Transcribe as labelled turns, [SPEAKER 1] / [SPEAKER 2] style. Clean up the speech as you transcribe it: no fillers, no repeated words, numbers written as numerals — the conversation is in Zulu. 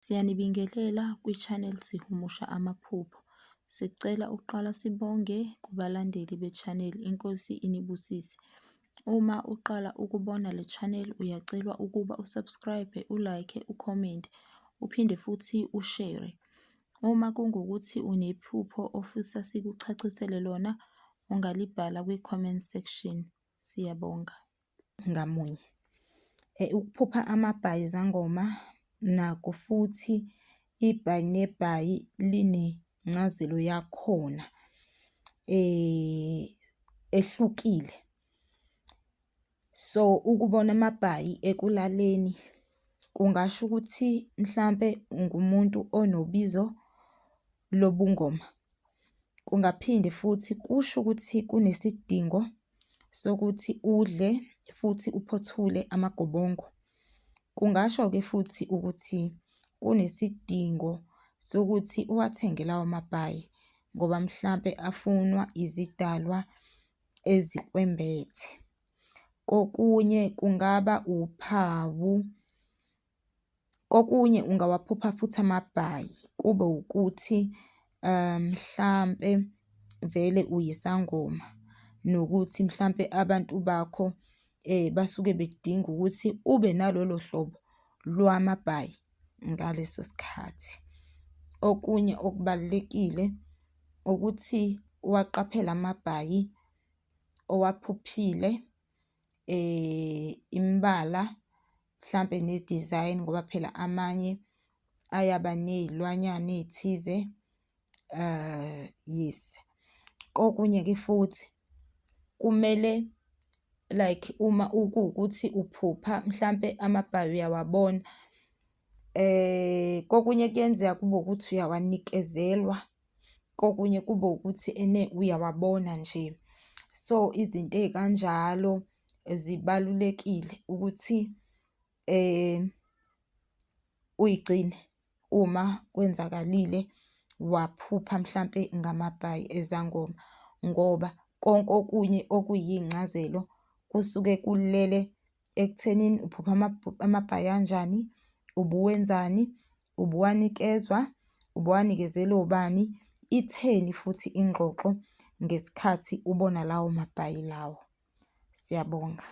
[SPEAKER 1] Siyanibingelela kwi-channel Sihumusha Amaphupho. Sicela ukuqala sibonge kubalandeli be-channel, iNkosi inibusise. Uma uqala ukubona le channel uyacelwa ukuba u-subscribe, u-like, u-comment, uphinde futhi u-share. Uma kungukuthi unephupho ofisa sikuchacisele lona, ungalibhala kwi-comment section. Siyabonga. Ngamunye. Ukuphupha amabhayi zangoma nakho futhi ibhayi nebhayi linencazelo yakhona ehlukile. So, ukubona amabhayi ekulaleni kungasho ukuthi mhlampe ungumuntu onobizo lobungoma. Kungaphinde futhi kusho ukuthi kunesidingo sokuthi udle futhi uphothule amagobongo. Kungasho-ke futhi ukuthi kunesidingo sokuthi uwathenge lawo mabhayi ngoba mhlampe afunwa izidalwa ezikwembethe. Kokunye kungaba uphawu, kokunye ungawaphupha futhi amabhayi kube ukuthi mhlampe vele uyisangoma nokuthi mhlampe abantu bakho basuke bedinga ukuthi ube nalolo hlobo lwamabhayi ngaleso sikhathi. Okunye okubalulekile ukuthi uwaqaphele amabhayi owaphuphile, imibala mhlampe ne-design ngoba phela amanye ayaba ney'lwanyana ey'thize, yes. Kokunye-ke futhi kumele like uma kuwukuthi uphupha mhlampe amabhayi uyawabona, kokunye kuyenzeka kube ukuthi uyawanikezelwa, kokunye kube ukuthi ene uyawabona nje. So, izinto ey'kanjalo zibalulekile ukuthi uy'gcine uma kwenzakalile waphupha mhlampe ngamabhayi ezangoma ngoba konke okunye okuyincazelo kusuke kulele ekuthenini uphupha amabhayi anjani, ubuwenzani, ubuwanikezwa, ubuwanikezela obani, itheni futhi ingxoxo ngesikhathi ubona lawo mabhayi lawo. Siyabonga.